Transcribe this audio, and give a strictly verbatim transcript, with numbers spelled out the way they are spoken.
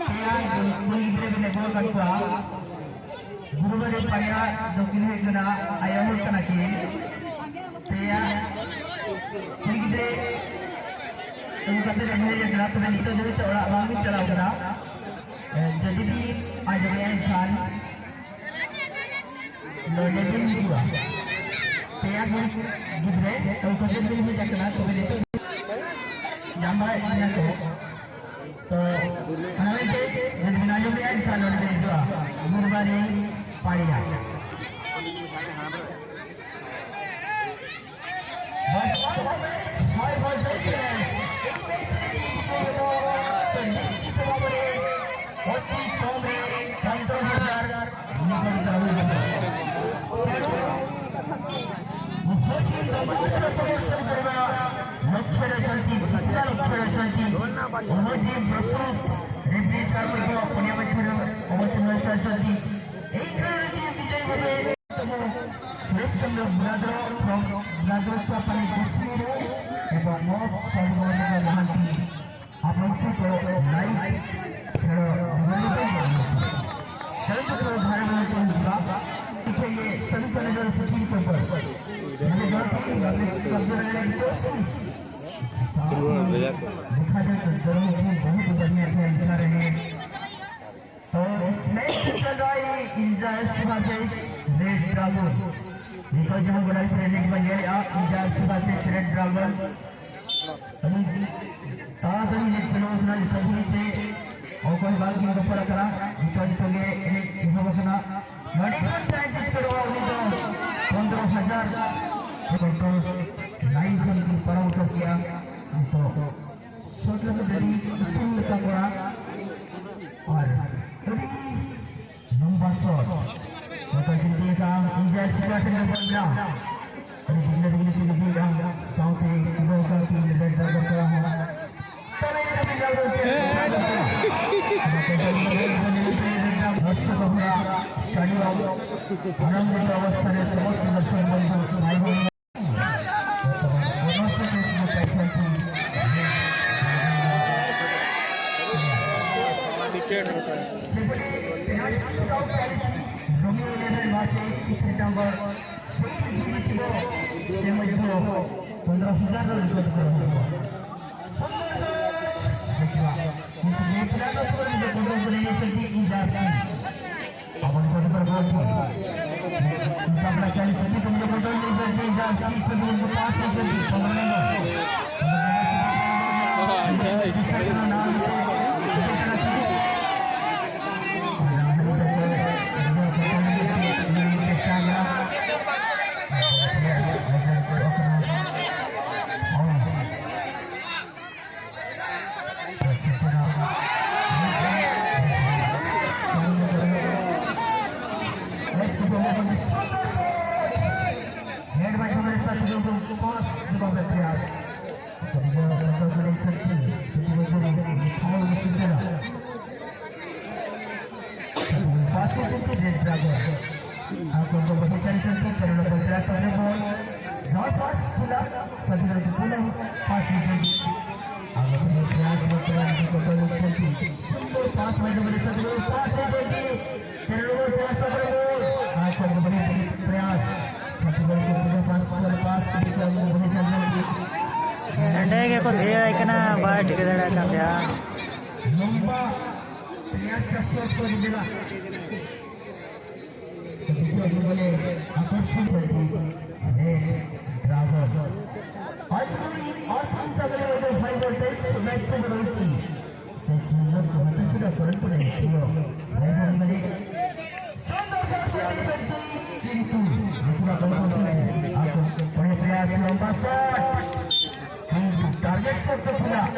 ᱯᱮᱭᱟ ᱠᱩᱲᱤ ᱜᱤᱫᱽᱨᱟᱹ ᱵᱤᱱ ᱟᱹᱜᱩ ᱟᱠᱟᱫ ᱠᱚᱣᱟ᱾ ᱜᱩᱨᱩᱵᱟᱨᱤ ᱯᱟᱭᱟ ᱫᱚᱠᱤᱱ ᱦᱩᱭᱩᱜ ᱠᱟᱱᱟ ᱟᱭᱳ ᱦᱚᱲ ᱠᱟᱱᱟ ᱠᱤᱱ᱾ ᱯᱮᱭᱟ ᱠᱩᱲᱤ ᱜᱤᱫᱽᱨᱟᱹ ᱟᱹᱜᱩ ᱠᱟᱛᱮ ᱞᱮ ᱦᱮᱡ ᱟᱠᱟᱱᱟ, ᱛᱚᱵᱮ ᱱᱤᱛᱚᱜ ᱫᱷᱟᱹᱵᱤᱡ ᱛᱮ ᱚᱲᱟᱜ ᱵᱟᱝ ᱠᱤᱱ ᱪᱟᱞᱟᱣ ᱠᱟᱱᱟ᱾ ᱮ, ᱡᱩᱫᱤ ᱵᱤᱱ ᱟᱸᱡᱚᱢᱮᱫᱼᱟ ᱮᱱᱠᱷᱟᱱ ᱱᱚᱰᱮ ᱵᱤᱱ ᱦᱤᱡᱩᱜᱼᱟ᱾ ᱯᱮᱭᱟ ᱠᱩᱲᱤ ᱜᱤᱫᱽᱨᱟᱹ ᱟᱹᱜᱩ ᱠᱟᱛᱮ ᱵᱤᱱ ᱦᱮᱡ ᱟᱠᱟᱱᱟ, ᱛᱚᱵᱮ ᱱᱤᱛᱚᱜ ᱧᱟᱢ ᱵᱟᱲᱟᱭᱮᱫ ᱠᱤᱱᱟ ᱠᱚ᱾ ᱛᱚ, ᱚᱱᱟ ᱢᱮᱱᱛᱮ ᱡᱩᱫᱤ ᱵᱤᱱ ᱟᱸᱡᱚᱢᱮᱫᱼᱟ, ᱮᱱᱠᱷᱟᱱ ᱱᱚᱰᱮ ᱵᱤᱱ ᱦᱤᱡᱩᱜᱼᱟ᱾ ᱜᱩᱨᱩᱵᱟᱨᱤ ᱯᱟᱲᱤᱭᱟ᱾ ᱦᱳᱭ, ᱦᱳᱭ, ᱦᱳᱭ, ᱦᱳᱭ, ᱦᱳᱭ᱾ ᱱᱤᱥᱪᱤᱛ ᱵᱷᱟᱵᱮ ᱚᱛᱤ ᱠᱚᱢ ᱨᱮ ᱯᱚᱱᱫᱽᱨᱚ ᱦᱟᱡᱟᱨ ᱱᱤᱠᱚᱴ ᱪᱟᱞᱟᱣ ᱦᱩᱭᱩᱜᱼᱟ᱾ ᱞᱚᱠଷ୍ୟ ରଖିଛନ୍ତି, ଶିକ୍ଷା ଲକ୍ଷ୍ୟ ରଖିଛନ୍ତି। ଅନୁଭୂତି ପ୍ରସ୍ତୁତ ରେଫ୍ରି ସାର୍ ମଧ୍ୟ ପଡ଼ିଆ ମଧ୍ୟରୁ ଅବସର ନେଇସାରିଛନ୍ତି। ଏଇ ଖେଳରେ ଯିଏ ବିଜୟୀ ହେବେ, ସୁରେଶ ଚନ୍ଦ୍ର ବ୍ରାଦର ଫ୍ରମ୍ ବ୍ରାଦର ଛୁଆପାଣି ଗୋଷ୍ଠୀରୁ ଏବଂ ମୋ ସର୍ବ ମହାନ୍ତି। ଆପଣଙ୍କୁ ତ ଲାଇଭ୍ ଖେଳ ବିବରଣୀ ପାଇଁ देखा जाए तो दोनों ही बहुत बढ़िया खेल दिखा रहे हैं। तो मैच चल रहा है इंजर्स वर्सेस रेड ड्रैगन। देखो जो बड़ा फ्रेंड एक बन गया इंजर्स वर्सेस रेड ड्रैगन। ᱛᱟᱲᱟᱛᱟᱲᱤ ᱦᱮᱡ ᱥᱮᱱᱚᱜ ᱠᱟᱱᱟ ᱡᱚᱛᱚ ᱠᱚ ᱛᱮ ᱚᱠᱚᱭ ᱵᱟᱝ ᱠᱤᱱ ᱨᱚᱯᱚᱲ ᱟᱠᱟᱱᱟ, ᱡᱚᱛᱚ ᱡᱚᱛᱚ ᱜᱮ ᱮᱱᱮᱡ ᱮᱦᱚᱵ ᱟᱠᱟᱱᱟ᱾ ᱱᱚᱰᱮ ᱠᱷᱚᱱ ᱡᱟᱦᱟᱸᱭ ᱡᱤᱛᱠᱟᱹᱨᱚᱜᱼᱟ ᱩᱱᱤ ᱫᱚ ᱯᱚᱱᱫᱽᱨᱚ ᱦᱟᱡᱟᱨ ᱠᱚᱱᱴᱨᱳᱞ ᱞᱟᱭᱤᱱ ᱠᱷᱚᱱ ᱠᱤᱱ ᱯᱟᱨᱚᱢ ᱩᱛᱟᱹᱨ ᱠᱮᱜᱼᱟ᱾ ᱱᱤᱛᱚᱜ ᱥᱚᱴ ᱞᱮᱠᱟ ᱟᱹᱰᱤ ᱩᱥᱩᱞ ᱞᱮᱠᱟ ᱠᱚᱲᱟ ᱟᱨ ᱟᱹᱰᱤ ᱱᱟᱢᱵᱟᱨ ᱥᱚᱴ᱾ ᱱᱚᱝᱠᱟ ᱡᱩᱫᱤ ᱠᱷᱟᱱ ᱤᱱᱰᱤᱭᱟ ᱥᱤᱠᱟ ᱴᱷᱮᱱ ᱫᱚ ᱵᱚᱞ ᱢᱮᱱᱟᱜᱼᱟ᱾ ᱟᱹᱰᱤ ᱵᱷᱤᱜᱽᱱᱟᱹ ᱵᱷᱤᱜᱽᱱᱟᱹ ᱛᱮ ᱤᱫᱤᱭᱮᱫᱟ᱾ ᱥᱟᱶᱛᱮ ᱤᱱᱰᱤᱭᱟ ᱥᱤᱠᱟ ᱴᱷᱮᱱ ᱫᱚ ᱵᱚᱞ ᱠᱚᱲᱟ ᱦᱚᱸ᱾ ᱛᱟᱦᱞᱮ ᱤᱱᱰᱤᱭᱟ ᱥᱤᱠᱟ ᱴᱷᱮᱱ ᱫᱚ ᱵᱚᱞ ᱠᱚᱲᱟ ᱦᱚᱸ᱾ ᱱᱚᱥᱴᱚ ᱵᱟᱯᱞᱟ ᱟᱱᱚᱱᱫᱤᱛ ᱚᱵᱚᱥᱛᱷᱟ ᱨᱮ ᱥᱚᱢᱚᱥᱛᱚ ᱫᱚᱨᱥᱚᱠ ᱵᱚᱱᱫᱷᱩ ᱵᱷᱟᱭ ᱵᱷᱟᱭ ᱱᱚᱰᱮ ᱜᱮᱠᱚ ᱛᱷᱤᱭᱟᱹᱭ ᱠᱟᱱᱟ, ᱵᱟᱭ ᱴᱷᱤᱠᱟᱹ ᱫᱟᱲᱮᱭᱟᱜ ᱠᱟᱱ ᱛᱟᱦᱮᱸᱜᱼᱟ᱾ Target করতে ছিল।